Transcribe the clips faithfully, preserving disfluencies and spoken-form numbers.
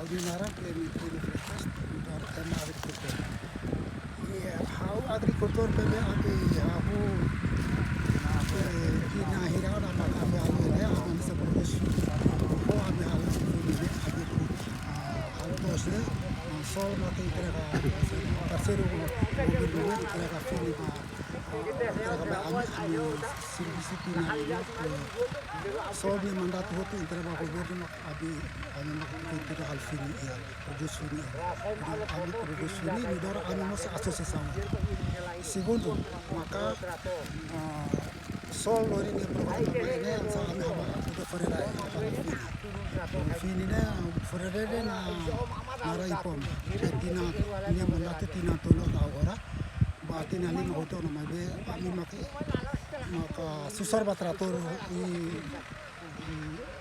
Ami naran Clementino Freitas, nu'udar ema agrikultór. I ha'u agrikultór ne'ebé ami ha'u, eh, iha hirada maka ami halo ne'e, ami sei produz. Ho ami halo ne'e, ami, ah, halo to'os ne'e, ah, só maka entrega, parseiru governu ne'e entrega fini ba, entrega ba ami, ami servisu tinan lima, eh, só ne'e mandatu hotu entrega ba governu, ami, ami maka entrega halo fini iha, produz fini iha. Ami produz fini, nu'udar ami mós asosiasaun. Segundu, maka, ah, só lori ne'e problema ne'e, ami haba, haba fore-rai, haba fini. Fini ne'e, fore-rai ne'e naran IPOM. Tinan, ne'e mandatu tinan tolu to'o agora. Ba tinan lima hotu ona maibé, ami maka, maka susar ba tratór i, i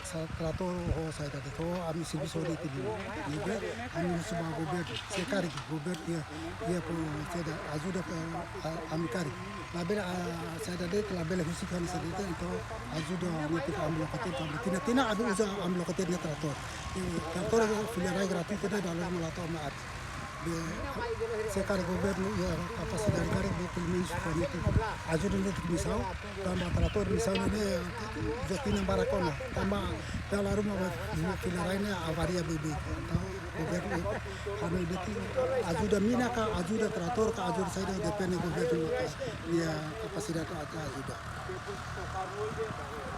sa tratór ho saida de'it, ami servisu hodi tinan. Ne'ebé, ami husu ba governu, se karik governu iha, iha ko saida ajuda ka, a, ami karik. Labele, ah, saida de'it, labele husik hanesan de'it, entaun ajuda netik ami lokatir, ami tinan-tinan ami uza ami lokatir nia tratór. I tratór fila rai gratuitu de'it, dala ruma la to'o mai aat. Be, se karik governu iha kapasidade karik, be pelumenus fó netik ajuda netik misaun, tanba tratór misaun ne'e, eh, uza tinan barak ona, tanba dala ruma ba fila rai ne'e avaria beibeik. Entaun governu hanoin de'it ajuda mina ka, ajuda tratór ka, ajuda saida, depende governu maka nia kapasidade atu ajuda.